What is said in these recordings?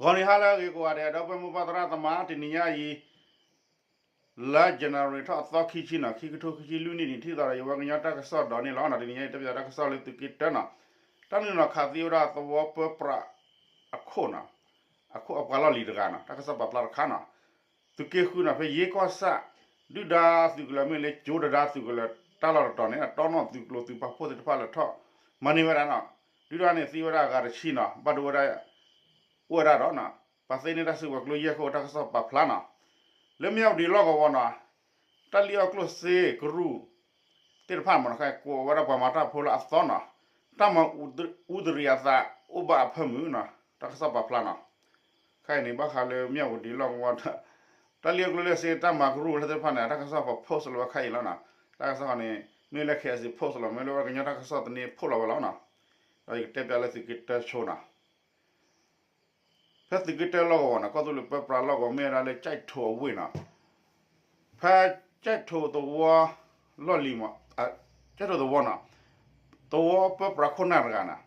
ဂီၤနံၤဟါလၢအဂ့ၤကိးဂၤဒဲး ဒီပုၢ်ဝဲၢ်မိၢ်ပၢ်သရၣ်သမါ တနံၤညါအံၤ လါ January ထီၣ်အသီခံဆံနီၤ ခံကထိခံဆံလွံၢ်နံၣ်န့ၣ် ထံၣ်သးဒီးယဝဲကညီတၢ်ကစီၣ်ဒီးန့ၣ်လီၤ. တနံၤညါအံၤတဲပၠးတၢ်ကစီၣ်လၢသုးက့တၢနီၤ တၢ်နုာ်လီၤခးသံဝဲဒၣ်သဝီပၢပြးအခိၣ်နီၤ အခိၣ်အပှၤလီၢ်လံၤတဂၤနီၤ တၢ်ကစီၣ်ပာ်ဖျါတခါနီၤ သုးက့ဃုနီၤ ဖဲယ့ကီၢ်ဆၣ် ဒုၣ်ဒါသုးကလၢၤမ့ၢ်လၢကၠိတဒါသုးကလၢၤတၢ်လီၢ်တတီၤန့ၣ် အတီနီၣ်သုးကျိၤသုးပာ်ဖှိၣ်သ့ၣ်တဖၣ်လဲၤထီၣ်မၤန့ၢ်ဝဲဒၣ်နီၤ ဒုၣ်ဒါန့ၣ်သံဝဲဒၣ်အဂၤတဆံနီၤ ဘၣ်ဒိဝဲဒၣ် အိၣ်ဝဲဒၣ်ဒီးနီၤ ပှၤသ့န့ၢ်တၢ်စုကဝဲၤကျိယဲၢ်ခိၣ်တၢ်ကစီၣ်ပာ်ဖျါနီၤ လၢမၠၣ်ဝတံၤလီၢ်ကဝီၤနီၤ တၢ်လံၣ်အီၣ်ကျိၣ်စ့ကရူၢ် သ့ၣ်တဖၣ်မ့ၢ်နီၤ ကိးဝဲဒၣ်ပှၤမၤတၢ်ဖိလၢအသီနီၤ တၢ်မၤအူတရံးအသးအိၣ်ဘၣ်အဖၢမုၢ်နီၤ တၢ်ကစီၣ်ပာ်ဖျါနီၤ ခဲအံၤန့ၣ် ဘၣ်ဃးလၢမၠၣ်ဝတံၤလီၢ်ကဝီၤ တၢ်လံၣ်အီၣ်ကျိၣ်စ့ တၢ်မၤကရူၢ်လၢသ့ၣ်တဖၣ်န့ၣ် တၢ်ကစီၣ်ပာ် post လီၤဝဲခဲအံၤလီၤနီၤ တၢ်ကစီၣ်န့ၣ် မ့ၢ်လၢ KIC post လီၤ မ့ၢ်လၢဝဲကညီတၢ်ကစီၣ်သန့ post လီၤဝဲလီၤနီၤ ဒီးယကတဲပၠးလၢသုးက့တၢဆိနီၤ ဖဲသုးက့တၢလီၢ်ကဝီၤနီၤ ကီၢ်သူလ့ၤပၢပြးလီၢ်ကဝီၤမ့ၢ်ဝဲဒၣ်လၢကၠဲးထိးအဝ့ၢ်နီၤ ဖဲကၠဲးထိးသဝီလီၢ်လံၤမး ကၠဲးထိးသဝီနီၤ သဝီပၢပြးခိၣ်နၢ်တဂၤနီၤ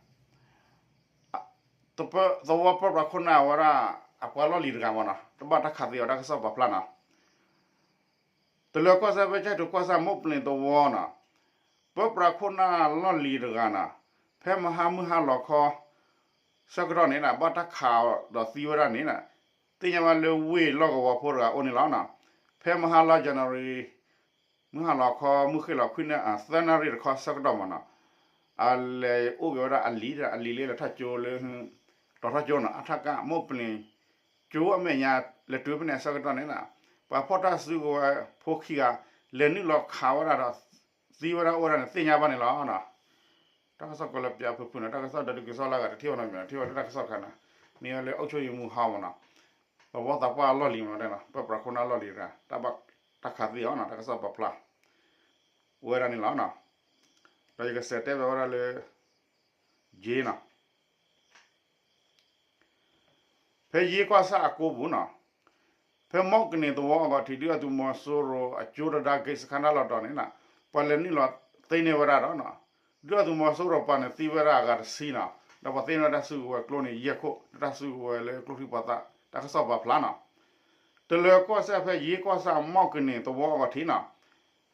သဝီပၢပြးခိၣ်နၢ်ဝဲဒၣ် အပှၤလီၢ်လံၤတဂၤမးနီၤ တဘၣ်တၢ်ခးသံအီၤတၢ်ကစီၣ်ပာ်ဖျါနီၤ တလၢၤကီၢ်စဲၣ်ဖဲကၠဲးထိးကီၢ်ဆၣ်မိၢ်ပလ့ၤသဝီနီၤ ပၢပြးခိၣ်နၢ်လီၢ်လံၤတဂၤနီၤ ဖဲမဟါမုၢ်ဟါလီၤခီ ဆၢကတီၢ်န့ၣ် ဘၣ်တၢ်ခးအီၤဒီးသံဝဲဒၣ်န့ၣ် သ့ၣ်ညါဘၣ်လၢဝ့ၢ်လီၢ်ကဝီၤဖိတဂၤအိၣ်န့ၣ်လီၤ. ဖဲမဟါလါ January မုၢ်ဟါလီၤခီ မုၢ်ဃ့ၢ်လီၤခွံနၣ် သၢနၣ်ရံၣ်တခီဆၢကတီၢ်မးနီၤ အလဲၤအိၣ်က့ၤဝဲဒၣ်အလံၤ အလံၤလၢလဲၤထီၣ်ကၠိလၢ တီၤထီၣ်ကၠိနီၤ အထက မိၢ်ပလ့ၤ ကၠိအမဲာ်ညါ လဲၤတုၤဖဲန့ၣ်အဆၢကတီၢ်န့ၣ် ပှၤဖီၣ်တၢ်စုကဝဲၤဖိခံဂၤ လဲၤနုာ်လီၤခးဝဲဒၣ်ဒီး သံဝဲဒၣ်အိၣ်ဝဲဒၣ်န့ၣ် သ့ၣ်ညါဘၣ်န့ၣ်လီၤ. တၢ်ကစီၣ်ကွဲးလၢပၠးဖုၣ်ဖုၣ်နီၤ တၢ်ကစီၣ်ဒီးဒုးကစီၣ်လၢအဂၤတထံၣ်ဝဲနီတမံၤ ထံၣ်ဝဲလၢတၢ်ကစီၣ်တခါနီၤ မ့ၢ်ဝဲလၢအုပ်ချုပ်ရေးမှူးဟောင်းမးနီၤ သဝီသးပှၢ်အလီၢ်လံၤမးနီၤ ပၢပြးခိၣ်နၢ်လီၢ်လံၤတဂၤ တၢ်ဘၣ်တၢ်ခးသံအီၤနီၤ တၢ်ကစီၣ်ပာ်ဖျါ ဝဲဒၣ်န့ၣ်လီၤ. ဒီးယကစးတဲဘၣ်ဝဲဒၣ်လၢ ယ့နီၤ ဖဲယ့ကီၢ်ဆၣ်အကိပူၤနီၤ ဖဲမီၣ်ကန့ၣ်သဝီအဂီၢ်ထံး ဒုၣ်ဒါသုးမီၤစိရိၤအကၠိတဒါ ဂိတ်စခန်း တၢ်လီၢ်တတီၤန့ၣ် ပှၤလဲၤနုာ်လီၤသ့န့ၢ်ဝဲဒၣ်ဒီး ဒုၣ်ဒါသုးမီၤစိရိၤပှၤန့ၣ်သံဝဲဒၣ်အဂၤတဆံနီၤ ဒီးပှၤသ့န့ၢ်ဝဲတၢ်စုကဝဲၤကျိန့ၣ် ယဲၢ်ခိၣ် တၢ်စုကဝဲၤလၢကျိချံမျိာ်သၣ် တၢ်ကစီၣ်ပာ်ဖျါနီၤ တလၢၤကီၢ်စဲၣ်ဖဲယ့ကီၢ်ဆၣ်မီၣ်ကန့ၣ်သဝီအဂီၢ်ထံးနီၤ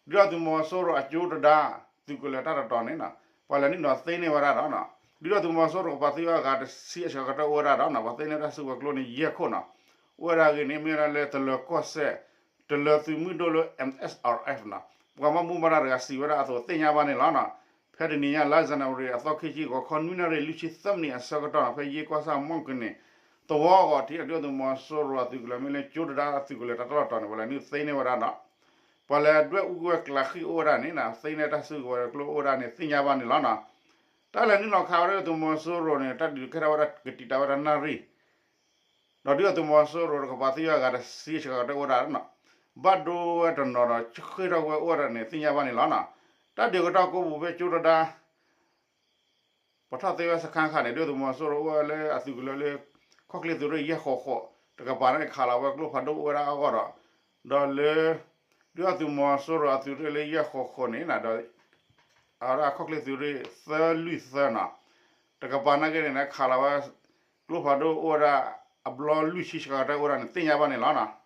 ဒုၣ်ဒါသုးမီၤစိရိၤအကၠိတဒါ သုးကလၢၤတၢ်တတီၤန့ၣ်နီၤ ပှၤလဲၤနုာ်လီၤသ့န့ၢ်ဝဲဒၣ်ဒီးနီၤ ဒုၣ်ဒါသုးမီၤစိရိၤကပာ်သံဝဲအဂၤတဆံအဆၢကတီၢ်အိၣ်ဝဲဒၣ်ဒီးနီၤ ပှၤသ့န့ၢ်တၢ်စုကဝဲၤကျိန့ၣ် ယဲၢ်ခိၣ်နီၤ အိၣ်ဝဲဒၣ်အဂ့ၢ်န့ၣ် မ့ၢ်ဝဲဒၣ်လၢတလၢၤကီၢ်စဲၣ် တလၢၤသုးမုၢ်ဒိၣ်လၢ M S R F နီၤ ပှၤဘၣ်မူဘၣ်ဒါတဂၤစံးဝဲဒၣ်အသိးသ့ၣ်ညါဘၣ်န့ၣ်လီၤနီၤ ဖဲတနံၤညါလါ January အသီခံဆံ ဂီၤခီနွံနၣ်ရံၣ်လွံၢ်ဆံသၢမံးနံးအဆၢကတီၢ်နီၤ ဖဲယ့ကီၢ်ဆၣ်မီၣ်ကန့ၣ် သဝီအဂီၢ်ထံး ဒုၣ်ဒါသုးမီၤစိရိၤအသုးကလၢၤမ့ၢ်လၢကၠိတဒါအသုးကလၢၤတၢ်လီၢ်တတီၤန့ၣ် ပှၤလဲၤနုာ်သ့န့ၢ်ဝဲဒၣ်နီၤ ပှၤလဲၤဒွဲၣ်အူကွံာ်ဝဲကျးဃံၣ်အိၣ်ဝဲဒၣ်န့ၣ်နီၤ သ့န့ၢ်တၢ်စုကဝဲၤကျိအိၣ်ဝဲဒၣ်န့ၣ်သ့ၣ်ညါဘၣ်န့ၣ်လီၤနီၤ တၢ်လဲၤနုာ်လီၤခးဝဲဒၣ်ဒုၣ်ဒါသုးမီၤစိရိၤန့ၣ် တၢ်ဒုးကဲထီၣ်ဝဲဒၣ်ကတံာ်တာ်ဝဲဒၣ်နၣ်ရံၣ် ဒီးဒုၣ်ဒါသုးမီၤစိရိၤတကပၤသံဝဲအဂၤတဆံအဆၢကတီၢ်အိၣ်ဝဲဒၣ်နီၤ ဘၣ်ဒိဝဲတနီၤဒီး ဃ့ၢ်ထီၣ်ဝဲအိၣ်ဝဲဒၣ်န့ၣ် သ့ၣ်ညါဘၣ်န့ၣ်လီၤနီၤ တၢ်ဒုးကတီၢ်ကိးပူၤဖဲကၠိတဒါ ပှၤထီၣ်သ့ဝဲစခါခါန့ၣ် ဒုၣ်ဒါသုးမီၤစိရိၤအိၣ်ဝဲလၢအသုးကလၢၤလၢ ခီၣ်ချ့သုးရ့ၣ်ယဲၢ်ဃိးဃိး တကပၤန့ၣ်ခးလီၤဝဲကျိဖးဒိၣ်အိၣ်ဝဲဒၣ်အဂီၢ်ဒီး ဒီးလၢ ဒုၣ်ဒါသုးမီၤစိရိၤအသုးရ့ၣ်လၢယဲၢ်ဃိးဃိးန့ၣ် ဒီး အဝဲဒၣ်ခီၣ်ချ့သုးရ့ၣ်သၢလွံၢ်သၢနီၤ တကပၤနာ်က့န့ၣ် ခးလီၤဝဲ ကျိဖးဒိၣ်အိၣ်ဝဲဒၣ် အဘျီလွံၢ်ဆံဆှးကတၢၢ်အိၣ်ဝဲဒၣ်န့ၣ် သ့ၣ်ညါဘၣ်န့ၣ်လီၤနီၤ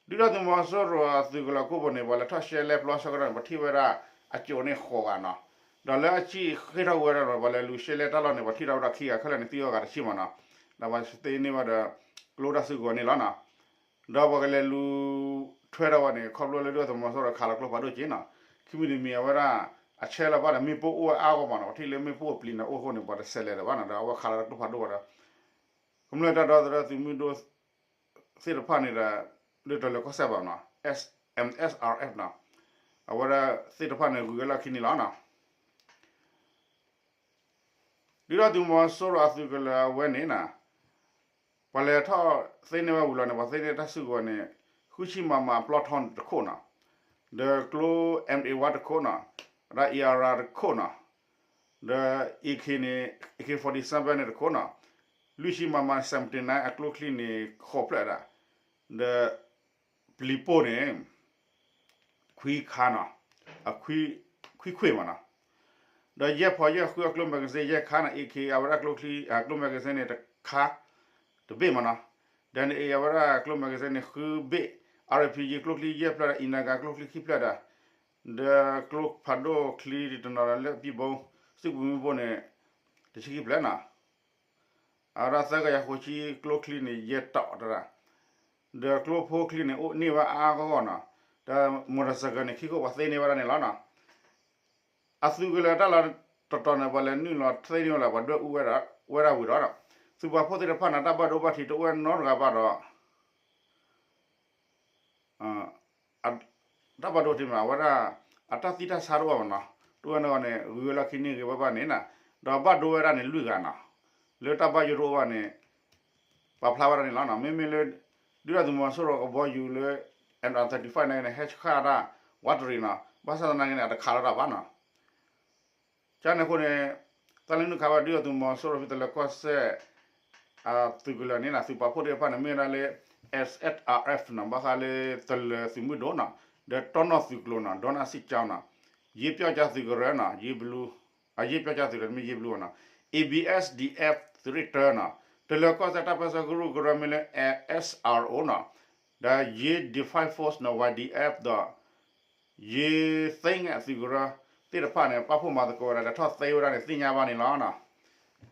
ဒုၣ်ဒါသုးမီၤစိရိၤအသုးကလၢၤကိၣ်ဘိန့ၣ် ပှၤလဲၤထီၣ်ရှဲလဲပျီဆၢကတီၢ်န့ၣ် ပှၤထံၣ်ဝဲဒၣ်အကၠိန့ၣ်ဃိးဂၤနီၤ ဒီးလၢအစံၣ်ဃ့ၢ်ထီၣ်ဝဲဒၣ်ဒီး ပှၤလဲၤလူၤရှဲလဲတၢ်လီၢ်န့ၣ် ပှၤထံၣ်ထီၣ်ဝဲဒၣ်ခံဂၤခဲလၢာ်န့ၣ် သံဝဲဂၤတဆံမးနီၤ ဒီးပှၤသ့န့ၢ်ဝဲဒီး ကျိတၢ်စုကဝဲၤန့ၣ်လီၤနီၤ ဒီးပှၤကလဲၤလူၤထွဲထီၣ်ဝဲန့ၣ် ခီဖျိလၢဒုၣ်ဒါသုးမီၤစိရိၤခးလီၤကျိဖးဒိၣ်က့နီၤ ခံမံၤတမံၤအဝဲဒၣ် အဆဲးလီၤဘၣ်ဒီးမ့ၣ်ပိၢ်အိၣ်ဝဲအါဂီၢ်မးနီၤ ပှၤထံၣ်လၢမ့ၣ်ပိၢ်အပျံၤန့ၣ်အိၣ်အဃိန့ၣ် ပှၤတဆဲးလဲၤလၢၤဘၣ်နီၤ ဒီးအဝဲခးလီၤကျိဖးဒိၣ်ဝဲဒီး ကမျၢၢ်တၢ်ဒီသဒၢသုးမုၢ်ဒိၣ်သ့ၣ်တဖၣ်န့ၣ်ဒီး လၢတလၢၤကီၢ်စဲၣ်ဘၣ်နီၤ M S R F နီၤ အဝဲဒၣ်သ့ၣ်တဖၣ်န့ၣ် ဂုၤဝဲလၢခံန့ၣ်လီၤနီၤ ဒုၣ်ဒါသုးမီၤစိရိၤအသုးကလၢၤအဝဲန့ၣ်နီၤ ပှၤလဲၤထီၣ်သ့န့ၢ်ဝဲဝံၤလီၤန့ၣ် ပှၤသ့န့ၢ်တၢ်စုကဝဲၤန့ၣ် ဃုဆံ မမ ပျီထီန့ၣ်တခိၣ်နီၤ ဒီးကျိ M A one တခိၣ်နီၤ ဒီး A R တခိၣ်နီၤ ဒီး A K န့ၣ် A K forty-seven န့ၣ်တခိၣ်နီၤ လွံၢ်ဆံ မမ seventy-nine အကျိချံန့ၣ်ဃိးဖျၢၣ်ဒၣ် ဒီး ပျံၤပိၢ်န့ၣ် ခွံခါနီၤ ခွံခွ့ၣ်မးနီၤ ဒီးယဲၢ်ဖီယဲၢ်ဃုအကျိ magazine ယဲၢ်ခါနီၤ A K အဝဲဒၣ်ကျိချံ အကျိ magazine န့ၣ်တခါ တဘ့ၣ်မ့ၢ်နီၤ, ဒီးန့ၣ်အဝဲဒၣ်ကျိ magazine န့ၣ် ဃုဘ့ၣ်, RPG ကျိချံယဲၢ်ဖျၢၣ်ဒီး အံၤနၤဂၤကျိချံခံဖျၢၣ်ဒီး ဒီးကျိဖးဒိၣ်ချံတနီၤဒီး လၢပံဘိ စံၣ်ပူၤမုၢ်ဘိန့ၣ် တဆံခံဖျၢၣ်နီၤ, အဝဲဒၣ်သၢကယၤဃိးဆံကျိချံန့ၣ် ယဲၢ်တီၤတရၣ်, ဒီးကျိဖိချံန့ၣ် အိၣ်န့ၢ်ဝဲအါအါဂီၢ်ဂီၢ်နီၤ, ဒီး motorcycle န့ၣ် ခံခိၣ်ပှၤသ့န့ၢ်ဝဲဒၣ်န့ၣ်လီၤနီၤ. အသုးကလၢၤတၢ်လီၢ်တတီၤန့ၣ် ပှၤလဲၤနုာ်လီၤသ့န့ၢ်ဝဲလီၤ ပှၤဒွဲၣ်အူဝဲဒၣ်ဝံၤဒီး သုးပာ်ဖှိၣ်သ့ၣ်တဖၣ်န့ၣ် တၢ်ဘၣ်ဒိဘၣ်ထံးတအိၣ်ဝဲနီတဂၤဘၣ်ဒီး တၢ်ဘၣ်ဒိထံးမး အဝဲဒၣ် အတၢ်သံတၢ်ဆါတအိၣ်ဘၣ်နီၤ, တအိၣ်ဝဲနီတဂၤန့ၣ် ဂုၤဝဲလီၢ်ခံန့ၢ်ဂ့ၤဝဲဘၣ်န့ၣ်နီၤ, ဒီးဘၣ်ဒိဝဲဒၣ်န့ၣ် လွံၢ်ဂၤနီၤ, လၢတၢ်ဘၣ်ယိၣ်တအိၣ်ဘၣ်န့ၣ် ပာ်ဖျါဝဲဒၣ်န့ၣ်လီၤနီၤ. မ့မ့ၢ်လၢ ဒုၣ်ဒါသုးမီၤစိရိၤကဘီယူၤလၢ M R thirty-five န့ၣ် ဟဲဆှၣ်တၢ် ဝးတရံးနီၤ, ဘၣ်ဆၣ်သနာ်က့န့ၣ် အတခးလီၤတၢ်ဘၣ်နီၤ. ကန့ၣ်အဃိန့ၣ် တၢ်လၢနုာ်ခးဝဲဒုၣ်ဒါသုးမီၤစိရိၤဖဲတလၢၤကီၢ်စဲၣ် သုးကလၢၤန့ၣ်နီၤ, သုးပာ်ဖှိၣ်သ့ၣ်တဖၣ်န့ၣ် မ့ၢ်ဝဲဒၣ်လၢ S S R F နီၤ, ဘၣ်ဃးလၢတလၢၤသုးမုၢ်ဒိၣ်နီၤ, ဒီးတီနီၢ်သုးကျိၤနီၤ, ဒီနၣ်စံၣ်ကၠီနီၤ, ယ့ပျီကၠါသုးကရၢနီၤ, ယ့ဘလူ, အယ့ပျီကၠါသုးကရၢ မ့ၢ်ယ့ဘလူနီၤ, A B S D F သုးရ့ၣ်တၢနီၤ, တလၢၤကီၢ်စဲၣ်တၢ်ပၢဆှၢကရူၢ်ကရၢမ့ၢ်လၢ S R O နီၤ, ဒီးယ့ Defense Force နီၤ, Y D F ဒီး ယ့သ့ငဲၣ်သုးကရၢသ့ၣ်တဖၣ်န့ၣ် ပာ်ဖှိၣ်မၤသကိးဝဲဒၣ် လဲၤထီၣ်သ့ဝဲဒၣ်န့ၣ် သ့ၣ်ညါဘၣ်န့ၣ်လီၤနီၤ.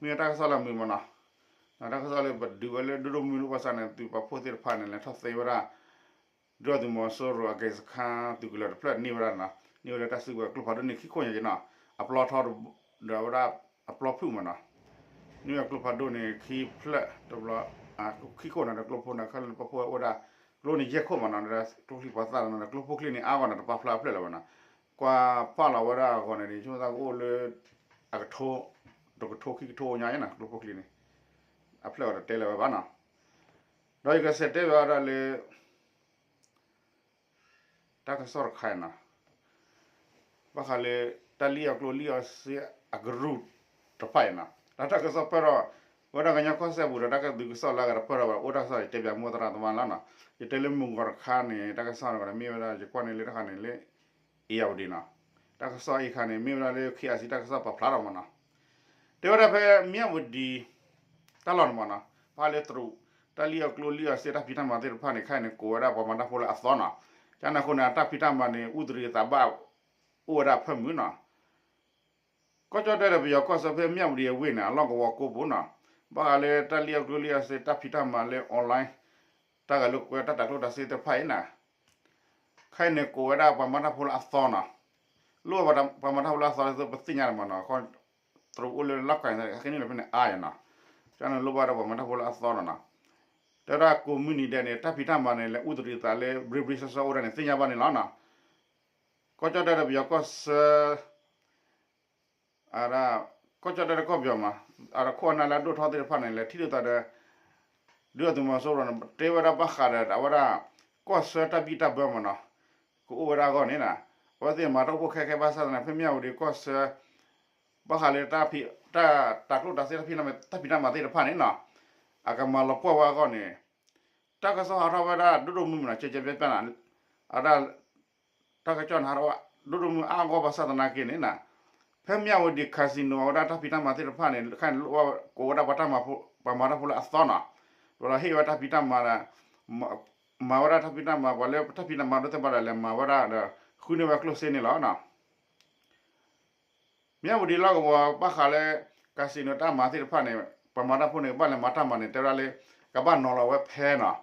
မ့ၢ်တၢ်ကစီၣ်လၢမုာ်မးနီၤ, တၢ်ကစီၣ်လၢပဒုးဝဲလၢဒိၣ်ဒိၣ်မုၢ်မုၢ်ဘၣ်ဆၣ်န့ၣ် သုးပာ်ဖှိၣ်သ့ၣ်တဖၣ်န့ၣ် လဲၤထီၣ်သ့ဝဲဒၣ် ဒုၣ်ဒါသုးမီၤစိရိၤအကဲစခါသုးကလၢၤတဖျၢၣ်န့ၢ်ဝဲဒၣ်နီၤ, န့ၢ်ဝဲဒၣ်တၢ်စုကဝဲၤကျိဖးဒိၣ်န့ၣ်ခံခိၣ်ညါက့နီၤ, အပျီထီဒီးဝဲဒၣ်အပျီဖုၣ်မးနီၤ, န့ၢ်ဝဲကျိဖးဒိၣ်န့ၣ်ခံဖျၢၣ်တဘျီ, ခံခိၣ်နီၤ, ဒီးကျိဖိန့ၣ် ခဲလၢာ်ပာ်ဖှိၣ်ဝဲဒၣ် ကျိန့ၣ်ယဲၢ်ခိၣ်မးနီၤ, ဒီးကျိချံပှၤသၣ်နီၤ, ဒီးကျိဖိချံန့ၣ် အါဂီၢ်န့ၣ် တပာ်ဖျါအဖျၢၣ်လၢၤဘၣ်နီၤ, ကွၢ်ဖးလီၤဝဲဒၣ်အဂီၢ်န့ၣ် ဆိကမိၣ်သးကအိၣ်လၢ အကထိ တကထိခံကထိညါနီၤ, ကျိဖိချံန့ၣ် အဖျၢၣ်အီၤတတဲလၢၤဝဲဘၣ်နီၤ, ဒီးယကဆဲးတဲဘၣ်ဝဲဒၣ်လၢ တၢ်ကစီၣ်တခါအံၤနီၤ, ဘၣ်ဃးလၢ တၢ်လံၣ်အီၣ်ကျိလံၣ်အီၣ်စ့အကရူၢ်တဖၣ်အံၤနီၤ, တၢ် တၢ်ကစီၣ်ပၢၢ်ထီၣ် ဝဲဒၣ်ကညီကီၢ်စဲၣ်ပူၤဒီး တၢ်ကဒုးကစီၣ်လၢအဂၤတပၢၢ်ထီၣ်ဘၣ် အိၣ်တၢ်ကစီၣ်ယတဲပၠးမိၢ်သရၣ်သမါလီၤနီၤ, ယတဲလၢမုၢ်ဂီၤတခါန့ၣ် တၢ်ကစီၣ်န့ၣ် မ့ၢ်ဝဲဒၣ်ယကွၢ်န့ၣ်လၢတၢ်ခါန့ၣ်လၢ အ့ၣ်ယၣ်ဝတံၤနီၤ, တၢ်ကစီၣ်အံၤခါန့ၣ် မ့ၢ်ဝဲဒၣ်လၢ K I C တၢ်ကစီၣ်ပာ်ဖျါထီၣ်မးနီၤ, တဲဝဲဒၣ်ဖဲမၠၣ်ဝတံၤ တၢ်လီၢ်န့ၣ်မးနီၤ, ဘၣ်ဃးလၢတရူး တၢ်လံၣ်အီၣ်ကျိလံၣ်အီၣ်စ့တၢ်ဖံးတၢ်မၤသ့ၣ်တဖၣ်န့ၣ် ခဲအံၤန့ၣ် ကိးဝဲဒၣ်ပှၤမၤတၢ်ဖိလၢအသီနီၤ, ကန့ၣ်အဃိန့ၣ် တၢ်ဖံးတၢ်မၤန့ၣ် အူသရံးသးဘၣ် အိၣ်ဝဲဒၣ်ဖၢမုၢ်နီၤ, ကီၢ်ကၠီၣ်တဲၣ်ဒီးပယီၤကီၢ်ဆၢဖဲမၠၣ်ဝတံၤအဝ့ၢ်န့ၣ် အလီၢ်ကဝီၤကိးပူၤနီၤ, ဘၣ်ဃးလၢတၢ်လံၣ်အီၣ်ကျိလံၣ်အီၣ်စ့တၢ်ဖံးတၢ်မၤလၢ online တၢ်ဂၤလိာ်ကွဲတၢ်တၤကျိၣ်တၤစ့သ့ၣ်တဖၣ်အံၤန့ၣ် ခဲအံၤန့ၣ် ကိးဝဲဒၣ်ပှၤမၤတၢ်ဖိလၢအသီနီၤ, လိၣ်ဝဲပှၤမၤတၢ်ဖိလၢအသီလၢပသ့ၣ်ညါန့ၣ်မးနီၤ, တရူးအိၣ်လၢလီၢ်ကၤန့ၣ် ဟဲကနုာ်လီၤဖဲန့ၣ်အါယၤနီၤ, ကန့ၣ်လိၣ်ဘၣ်ဒီးပှၤမၤတၢ်ဖိလၢအသီနီၤနီၤ, တဲဝဲဒၣ်ကိးမုၢ်နံၤဒဲးန့ၣ် တၢ်ဖံးတၢ်မၤန့ၣ် လဲၤအူသရံးသးလၢ ဘြ့ဘြ့ဆှီဆှီအိၣ်ဒၣ်န့ၣ် သ့ၣ်ညါဘၣ်န့ၣ်လီၤနီၤ, ကီၢ်ကၠီၣ်တဲၣ်ဒီးပယီၤကီၢ်ဆၢ အဒၣ် ကီၢ်ကၠီၣ်တဲၣ်ဒီးကီၢ်ပယီၤမး အတခိၣ်အနၢ်လၢအဒိၣ်ထီၣ်သ့ၣ်တဖၣ်န့ၣ် လဲၤထံၣ်လိာ်သးဒီး ဒုၣ်ဒါသုးမီၤစိရိၤန့ၣ် တဲဝဲဒၣ်ဘၣ်ဃးဒီးအဝဲဒၣ် ကီၢ်ဆၢတၢ်ဘံၣ်တၢ်ဘၢမးနီၤ, ကအိၣ်ဝဲဒၣ်အဂီၢ်န့ၣ်နီၤ, အဝဲသ့ၣ်မၤတၢ်အိၣ်ဖှိၣ်ခဲခဲဘၣ်ဆၣ်သနာ်က့ ဖဲမၠၣ်ဝတံၤကီၢ်ဆၢ ဘၣ်ဃးလၢတၢ်ဖံး တၢ်တၤကျိၣ်တၤစ့တၢ်ဖံး တၢ်ဖံးတၢ်မၤသ့ၣ်တဖၣ်န့ၣ်နီၤ, အကမၤလီၤပှီၢ်ဝဲအဂီၢ်န့ၣ် တၢ်ကစီၣ်ဟးထီၣ်ဝဲဒၣ်ဒိၣ်ဒိၣ်မုၢ်မုၢ်နီၤ, ကဲကဲပျဲပျဲနီၤ, အဒၣ် တၢ်ကစီၣ်န့ၣ်ဟးထီၣ်ဝဲ ဒိၣ်ဒိၣ်မုၢ်အါဂီၢ်ဘၣ်ဆၣ်သနာ်က့န့ၣ်နီၤ, ဖဲမၠၣ်ဝတံၤ casino အဝဲဒၣ်တၢ်ဖံးတၢ်မၤသ့ၣ်တဖၣ်န့ၣ် ခဲအံၤန့ၣ် ကိးဝဲဒၣ်ပှၤတၢ်မၤဖိ ပှၤမၤတၢ်ဖိလၢအသီနီၤ, ဒီးဟ့ၣ်ဝဲတၢ်ဖံးတၢ်မၤဒီး မၤဝဲဒၣ်တၢ်ဖံးတၢ်မၤ ပှၤလၢတၢ်ဖံးတၢ်မၤဒိၣ်သ့ၣ်တဖၣ်ဒီးလဲၤမၤဝဲဒၣ်ဒီး ဃုန့ၢ်ဝဲကျိၣ်စ့န့ၣ်လီၤနီၤ. မၠၣ်ဝတံၤလီၢ်ကဝီၤ ဘၣ်ဃးလၢ casino တၢ်မၤသ့ၣ်တဖၣ်န့ၣ် ပှၤမၤတၢ်ဖိန့ၣ် ကဘၣ်လဲၤမၤတၢ်မၤန့ၣ် တဲဝဲဒၣ်လၢ ကဘၣ်နီၤလီၤဝဲဖဲနီၤ,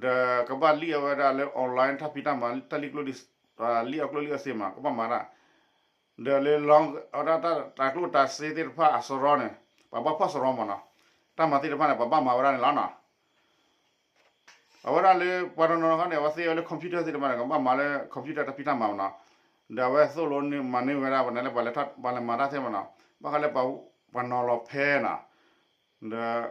ဒီးကဘၣ်လံၣ်အဝဲဒၣ်လၢ online တၢ်ဖံးတၢ်မၤ တၢ်လံၣ်ကျိၣ်လံၣ် လံၣ်အီၣ်ကျိၣ်လံၣ်အီၣ်စ့မး ကဘၣ်မၤတၢ်, ဒီးလၢ အဝဲဒၣ်တၢ်ကျိၣ်တၢ်စ့သ့ၣ်တဖၣ်အစရီန့ၣ် ပှၤဘၣ်ဖှီၣ်စရီမးနီၤ, တၢ်မၤသ့ၣ်တဖၣ်န့ၣ် ပှၤဘၣ်မၤဝဲဒၣ်န့ၣ်လီၤနီၤ. အဝဲဒၣ်လၢပှၤတနီၤနီၤခီန့ၣ် အဝဲသ့ၣ်ဝဲလၢ computer သ့ၣ်တဖၣ်န့ၣ် ကဘၣ်မၤလၢ computer တၢ်ဖံးတၢ်မၤမးနီၤ, ဒီးအဝဲသိၣ်လိန့ၢ်မၤန့ၢ်ဝဲဒၣ်ပှၤန့ၣ်လၢပှၤလဲၤထီၣ်ပှၤလဲၤမၤတၢ်သ့ၣ်မးနီၤ, ဘၣ်ဃးလၢပှၤနီၤလီၤဖဲနီၤ, ဒီး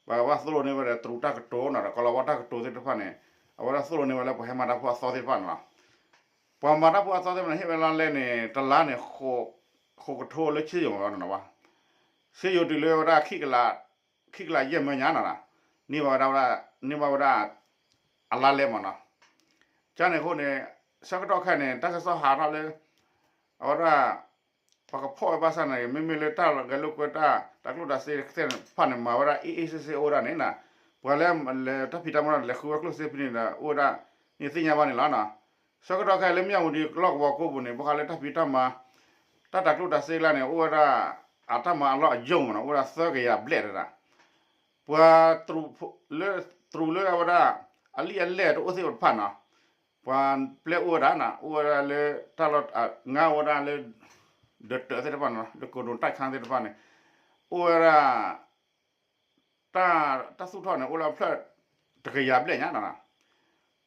ပှၤကဘၣ်သိၣ်လိန့ၢ်ဝဲဒီးတရူးတၢ်ကတိၤနီၤ ဒီးကီၤလၤဝါတၢ်ကတိၤသ့ၣ်တဖၣ်န့ၣ် အဝဲဒၣ်သိၣ်လိန့ၢ်ဝဲလၢပှၤဟဲမၤတၢ်ဖိအသီသ့ၣ်တဖၣ်န့ၣ်လီၤ. ပှၤမၤတၢ်ဖိအသီသ့ၣ်တဖၣ်န့ၣ် ဟ့ၣ်ဝဲလီၤလဲန့ၣ် တလါန့ၣ် ဃိးကထိလၢဆ့ယိၤမးနီၤ, ဆ့ယိၤတုၤလၢဝဲဒၣ် ခံကလးယဲၢ်မဲာ်ညါနီၤ, န့ၢ်ဘၣ်ဝဲဒၣ် န့ၢ်ဘၣ်ဝဲဒၣ် အလါလဲမးနီၤ. ကန့ၣ်အဃိန့ၣ် ဆၢကတီၢ်ခဲအံၤန့ၣ် တၢ်ကစီၣ်ဟးထီၣ်လၢ အဝဲဒၣ် ပှၤကဖီၣ်ဝဲဘၣ်ဆၣ်န့ၣ် မ့မ့ၢ်လၢတၢ်ဂဲၤလိာ်ကွဲတၢ် တၢ်ကျိၣ်တၢ်စ့သ့ၣ်တဖၣ်န့ၣ် မၤဝဲဒၣ် အ့ၣ်အ့ၣ်စ့စ့အိၣ်ဝဲဒၣ်န့ၣ်နီၤ, ပှၤလၢလဲၤတၢ်ဖံးတၢ်မၤဒီး လဲၤဃုဝဲကျိၣ်စ့ဖဲန့ၣ်ဒီး အိၣ်ဝဲဒၣ်န့ၣ်သ့ၣ်ညါဘၣ်န့ၣ်လီၤနီၤ. ဆၢကတီၢ်ခဲအံၤလၢမၠၣ်ဝတံၤလီၢ်ကဝီၤကိးပူၤန့ၣ် ဘၣ်ဃးလၢတၢ်ဖံးတၢ်မၤ တၢ်တၤကျိၣ်တၤစ့ကျါန့ၣ် အိၣ်ဝဲဒၣ် အတၢ်မၤအလီၢ်အယိာ်မးနီၤ, အိၣ်ဝဲဒၣ်သၢကယၤဘျဲၣ်တဒၣ် ပှၤ လၢ တရူးလၢအဝဲဒၣ် အလံၣ်အလဲၢ်တအိၣ်သ့ၣ်တဖၣ်နီၤ, ပှၤပျဲအိၣ်ဝဲဒၣ်နီၤ, အိၣ်ဝဲဒၣ်လၢ တၢ်လီၢ် ငါအိၣ်ဝဲဒၣ်လၢ ဒီးတၢးသ့ၣ်တဖၣ်နီၤ, ဒီးကိၢ်ဒိၣ်တၢ်ခါသ့ၣ်တဖၣ်န့ၣ် အိၣ်ဝဲဒၣ် တၢ် တၢ်သူၣ်ထီၣ်န့ၣ် အိၣ်လၢအဖျၢၣ် တကယၤဘျဲၣ်ညါနီၤ.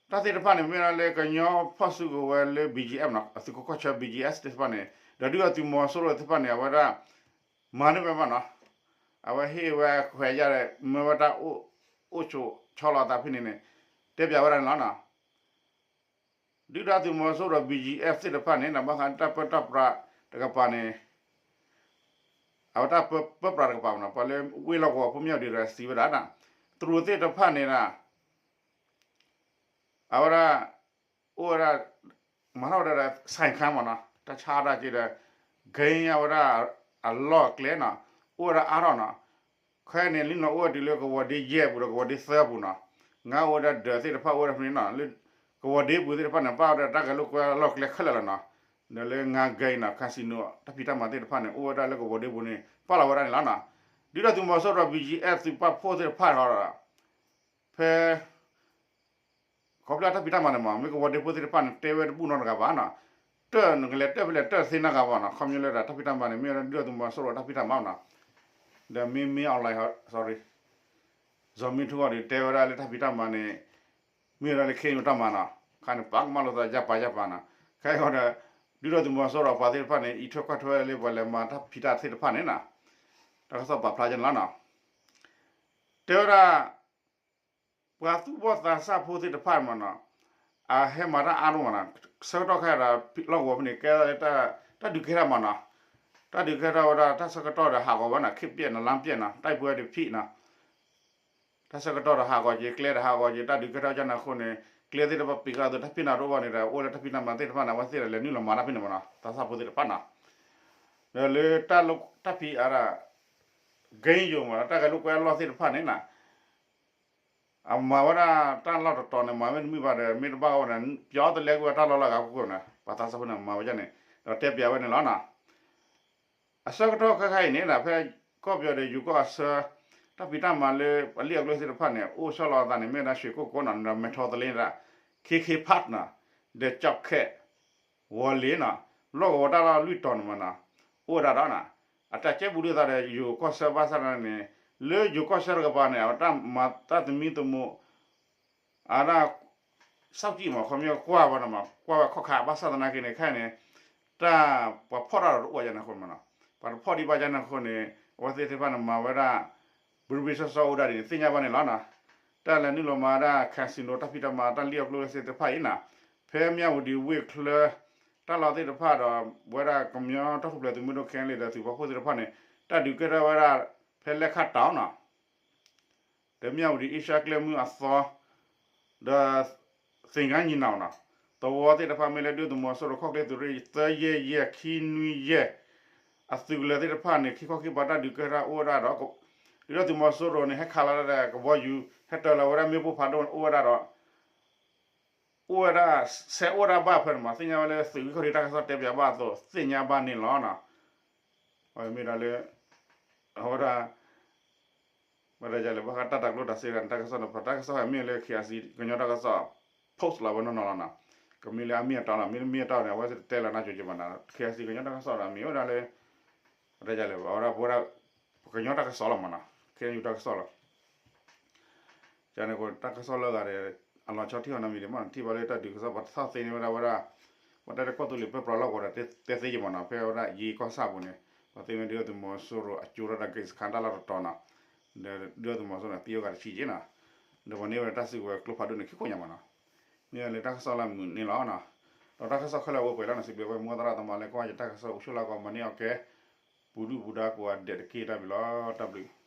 တၢ်သ့ၣ်တဖၣ်န့ၣ် မ့ၢ်ဒၣ်လၢကညီဖီၣ်စုကဝဲၤလၢ ဘီၣ်ကၠီၣ်အ့ၣ် နီၤ, အသုးခိးကီၢ်ဆၢ ဘီၣ်ကၠီၣ်အ့ၣ် သ့ၣ်တဖၣ်န့ၣ် ဒီးဒုၣ်ဒါသုးမီၤစိရိၤသ့ၣ်တဖၣ်န့ၣ် အဝဲဒၣ် မၤန့ၢ်ဝဲဘၣ်နီၤ, အဝဲဟ့ၣ်ဝဲခွဲးယာ်ဒီး မၢဝဲတၢ်အိၣ် အိၣ်ဆိးဆီလီၤအသးဖဲန့ၣ်န့ၣ် တဲပၠးဝဲဒၣ်န့ၣ်လီၤနီၤ. ဒုၣ်ဒါသုးမီၤစိရိၤ ဘီၣ်ကၠီၣ်အ့ၣ် သ့ၣ်တဖၣ်န့ၣ် ဘၣ်ဃးတၢ်ပၢတၢ်ပြးတကပၤန့ၣ် အဝဲတၢ်ပၢပြးတကပၤမးနီၤ, ပှၤလၢဝ့ၢ်လီၢ်ကဝီၤဖိမၠၣ်ဝတံၤဒီးစံးဝဲဒၣ်နီၤ, တရူးသ့ၣ်တဖၣ်န့ၣ်ဒီး အဝဲဒၣ် အိၣ်ဝဲဒၣ် မၤထီၣ်ဝဲဒၣ်ဒီး ဆိုင်ခန်း မးနီၤ, တၢ်ဆါတၢ်က့ဒီး gain အဝဲဒၣ် အလီၢ်အကျဲနီၤ, အိၣ်ဝဲဒၣ်အါထီၣ်နီၤ, ခဲအံၤန့ၣ် လံနီၤအိၣ်ဝဲတုၤလၢကဝီၤဒ့ယဲၢ်ပူၤဒီးကဝီၤဒ့သၢပူၤနီၤ, ငါအိၣ်ဝဲဒၣ်ဒီးသ့ၣ်တဖၣ်အိၣ်ဝဲဒၣ်ဖဲန့ၣ်နီၤ, လၢကဝီၤဒ့ပူၤသ့ၣ်တဖၣ်န့ၣ် ပာ်ဝဲဒၣ်တၢ်ဂဲၤလိာ်ကွဲအလီၢ်အကျဲခဲလၢာ်လီၤနီၤ, ဒီးလၢ ငါးဂိတ် နီၤ casino တၢ်ဖံးတၢ်မၤသ့ၣ်တဖၣ်န့ၣ် အိၣ်ဝဲဒၣ်လၢကဝီၤဒ့ပူၤန့ၣ် ပာ်လီၤဝဲဒၣ်န့ၣ်လီၤနီၤ, ဒုၣ်ဒါသုးမီၤစိရိၤ ဘီၣ်ကၠီၣ်အ့ၣ် သုးပာ်ဖှိၣ်သ့ၣ်တဖၣ်ဒီး ဖဲ ခီဖျိတၢ်ဖံးတၢ်မၤန့ၣ်မး မ့ၢ်ကဝီၤဒ့ဖိသ့ၣ်တဖၣ်န့ၣ် တဲဝဲတဘူၣ်နီတဂၤဘၣ်နီၤ, တၢ်နကလဲၤတၢ်ဖဲလဲၣ်တၢ်သ့နီတဂၤဘၣ်နီၤ, ခီဖျိလၢဒၣ်တၢ်ဖံးတၢ်မၤန့ၣ် မ့ၢ်ဝဲဒၣ်ဒုၣ်ဒါသုးမီၤစိရိၤတၢ်ဖံးတၢ်မၤနီၤ, ဒီးမ့မ့ၢ် online sorry စီၤမ့ထူအီၤဒီး တဲဝဲဒၣ်လၢတၢ်ဖံးတၢ်မၤန့ၣ် မ့ၢ်ဝဲဒၣ်လၢ ခ့ၣ်အဲၣ်ယူၣ် တၢ်မၤနီၤ, ခါန့ၣ် ပာ်ကမၣ်လိာ်သးယၢ်ပာ်ယၢ်ပာ်နီၤ, ခဲအံၤဃီဒီး ဒုၣ်ဒါသုးမီၤစိရိၤပှၤသ့ၣ်တဖၣ်န့ၣ် အံးထွဲကွၢ်ထွဲလၢပှၤလဲၤမၤတၢ်ဖံးတၢ်သ့ၣ်တဖၣ်န့ၣ်နီၤ, တၢ်ကစီၣ်ပာ်ဖျါယဲန့ၣ်လီၤနီၤ, တဲဝဲဒၣ် ပှၤသူၣ်ဘီၣ်သးစၢ်ဖိသ့ၣ်တဖၣ်မးနီၤ, အဟဲမၤတၢ်အါဒိၣ်မးနီၤ, ဆၢကတီၢ်ခဲအံၤဒီး လီၢ်ကဝီၤဖဲန့ၣ် ကဲထီၣ်လၢ တၢ်ဒုးကဲထီၣ်မးနီၤ, တၢ်ဒုးကဲထီၣ်ဝဲဒၣ် တၢ်ဆၢကတီၢ်ဒီးဟးဂီၤဝဲနီၤ, ခ့ၣ်ပျဲၣ်နီၤ လါပျဲၣ်နီၤ တၢ်အံၤပှဲၤဒံးဖံးနီၤ, တၢ်ဆၢကတီၢ်ဒီးဟးဂီၤက့ၤ ကျဲဒီးဟးဂီၤက့ၤ တၢ်ဒုးကဲထီၣ်ကၢ်န့ၣ်အဃိန့ၣ် ကျဲသ့ၣ်တဖၣ်ပံးကဒီး တၢ်ဖံးနီၤတအိၣ်ဘၣ်န့ၣ်ဒီး အိၣ်လၢတၢ်ဖံးတၢ်မၤသ့ၣ်တဖၣ်န့ၣ် အဝဲသ့ၣ်ဒီးလဲၤနုာ်လီၤမၤတၢ်ဖဲန့ၣ်မးနီၤ, သးစၢ်ဖိသ့ၣ်တဖၣ်နီၤ, ဒီးလၢတၢ်ဖံးအါဒၣ် ဂ့ၢ်ယိာ်မး တၢ်ဂဲၤလိာ်ကွဲအလီၢ်သ့ၣ်တဖၣ်န့ၣ်နီၤ အမၤဝဲဒၣ်တၢ်လီၢ်တတီၤန့ၣ် မၤဝဲတမုာ်ဘၣ်ဒီး မ့ၢ်တဘၣ်ဝဲန့ၣ် ပၠီတလဲကွံာ်ဝဲတၢ်လီၢ်လၢအဂၤခိၣ်ခိၣ်န့ၣ် ပှၤသးစၢ်ဖိန့ၣ် မၤဝဲဒ်န့ၣ် ဒီးတဲပၠးဝဲန့ၣ်လီၤနီၤ. အဆၢကတီၢ်ခဲခါအံၤန့ၣ် ဖဲကီၢ်ပယီၤဒီးယိၤကီၢ်အဆၢ တၢ်ဖံးတၢ်မၤလၢအလံာ်အကျိၤသ့ၣ်တဖၣ်န့ၣ် အိၣ်ဆီလီၤအသးန့ၣ် မ့ၢ်ဝဲဒၣ် ရွှေကုက္ကို နီၤ ဒီး မဲထီသလင်း ဒၣ် ခ့ခ့ Park နီၤ ဒီး ကျောက်ခက် ဝီၤလ့ၤနီၤ လီၢ်ကဝီၤတၢ်လီၢ်လွံၢ်တီၤန့ၣ်မးနီၤ အိၣ်ဝဲဒၣ်ဒီးနီၤ အတၢ်ကဲဘူးဒုးသးဒီးယိၤကီၢ်ဆၢဘၣ်ဆၣ်န့ၣ် လၢယိၤကီၢ်ဆၢတကပၤန့ၣ် အတၢ်မၤတၢ်သမံသမိး အဝဲဒၣ် စောင့်ကြည့်မး ခီပညီကွၢ်ဝဲန့ၣ်မး ကွၢ်ဝဲခီၣ်ခါ ဘၣ်ဆၣ်သနာ်က့န့ၣ် ခဲအံၤန့ၣ် တၢ်ပှၤဖီၣ်တၢ်ဒီးတအိၣ်ယါန့ၣ်အဃိမးနီၤ ပှၤတဖီၣ်ဒံးဘၣ်ယါန့ၣ်အဃိန့ၣ် အဝဲသ့ၣ်သ့ၣ်တဖၣ်န့ၣ် မၤဝဲဒၣ် ဘြူးဘံၣ်စီစီအိၣ်ဒၣ်ဒ်န့ၣ် သ့ၣ်ညါဘၣ်န့ၣ်လီၤနီၤ တၢ်လဲၤနုာ်လီၤမၤဝဲဒၣ် casino တၢ်ဖံးတၢ်မၤတၢ်လံၣ်အကျိၤသ့ၣ်တဖၣ်အံၤနီၤ ဖဲမၠၣ်ဝတံၤဝ့ၢ်ချၢ တၢ်လီၢ်သ့ၣ်တဖၣ်ဒီး ဝဲဒၣ်ကမျီၢ်တၢ်ထူၣ်ဖျဲးသုးမုၢ်ဒိၣ် ခဲလၢာ် ဒီးသုးပာ်ဖှိၣ်သ့ၣ်တဖၣ်န့ၣ် တၢ်ဒုးကဲထီၣ်ဝဲဒၣ် ဖဲလဲခါတီၤနီၤ ဒီးမၠၣ်ဝတံၤအ့ရှါကျဲမုၢ်အသီ ဒီး သ့ၣ်ငါညံၣ်နီၤနီၤ သဝီသ့ၣ်တဖၣ်မ့ၢ်လၢဒုၣ်ဒါသုးမီၤစိရိၤခီၣ်ချ့သုးရ့ၣ် သၢယဲၢ်ယဲၢ် ခံနွံယဲၢ် အသုးကလၢၤသ့ၣ်တဖၣ်န့ၣ် ခံခီခံပၤတၢ်ဒုးကဲထီၣ်အိၣ်ဝဲဒၣ်ဒီး ဒုၣ်ဒါသုးမီၤစိရိၤန့ၣ် ဟဲခးလီၤဒၣ်ကဘီယူၤ ဟဲတၢၤလီၤဝဲဒၣ်မ့ၣ်ပိၢ်ဖးဒိၣ်အိၣ်ဝဲဒၣ်ဒီး အိၣ်ဝဲဒၣ် ဆဲးအိၣ်ဝဲဒၣ်ဘၣ်ဖဲန့ၣ်မး သ့ၣ်ညါဝဲလၢသုးဂံၢ်ခီၣ်ထံးတၢ်ကစီၣ်တဲပၠးဘၣ်အသိး သ့ၣ်ညါဘၣ်န့ၣ်လီၤနီၤ မ့ၢ်ဒၣ်လၢ အဝဲဒၣ် ဘၣ်ဒ်လဲၣ် ဘၣ်ဃးတၢ်တၤကျိၣ်တၤစ့တၢ်န့ၣ် တၢ်ကစီၣ်န့ၣ် တၢ်ကစီၣ်မ့ၢ်လၢ ခ့ၣ်အဲၣ်စံၣ် ကညီတၢ်ကစီၣ် post လီၤဝဲနီၢ်နီၢ်လီၤနီၤ ကမ့ၢ်လၢအမ့ၢ်အတီလီၤ မ့တမ့ၢ်အတီန့ၣ် အဝဲသ့ၣ်တတဲလၢၤနၢ်ကၠိက့ၤမးနီၤ ခ့ၣ်အဲၣ်စံၣ် ကညီတၢ်ကစီၣ်ဒီးမ့ၢ်ဝဲဒၣ်လၢ ဘၣ်ဒ်လဲၣ် အဝဲဒၣ်ပဝဲဒၣ် ပကညီတၢ်ကစီၣ်လီၤမးနီၤ ခ့ၣ်အဲၣ်ယူၣ်တၢ်ကစီၣ်လီၤ ကန့ၣ် တၢ်ကစီၣ်လၢအဂၤဒီး အလီၤဆီထံၣ်အီၤနီတမံၤဒံးမးနီၤ ထံၣ်ဘၣ်လၢတၢ်ဒုးကစီၣ် ပှၤတသီၣ်သ့န့ၢ်ဝဲဒၣ်ဝဲဒၣ် ပှၤတဲလၢကီၢ်သူလ့ၤပၢပြးလီၢ်ကဝီၤဒီး တဲသ့ယမးနီၤ ဖဲဝဲဒၣ်ယ့ကီၢ်ဆၣ်ပူၤန့ၣ် ပှၤသ့ၣ်မ့ၢ်ဒုၣ်ဒါသုးမီၤစိရိၤအကၠိထီၣ်တၢ်ဂ့ၢ်စခါတၢ်လီၢ်တတီၤနီၤ ဒီးဒုၣ်ဒါသုးမီၤစိရိၤန့ၣ် သံဝဲဂၤတဆံက့နီၤ ဒီးပှၤန့ၢ်ဝဲဒၣ်တၢ်စုကဝဲၤကျိဖးဒိၣ်န့ၣ် ခံခိၣ်ညါမးနီၤ မ့ၢ်လၢတၢ်ကစီၣ်လၢမုာ်န့ၣ်လီၤနီၤ ဒီးတၢ်ကစီၣ်ခဲလၢာ်ဝဲပှဲၤလီၤန့ၣ် စံးဘျုးဝဲမိၢ်သရၣ်သမါလၢ ကွၢ်ယတၢ်ကစီၣ်အိၣ်ဆိးလၢကီး မၤန့ၢ်အီၤကဲ ပူၤဒုၣ်ပူၤဒါကိးဂၤဒဲးတက့ၢ် တၢ်ဘျုးလီၤ တၢ်ဘျုး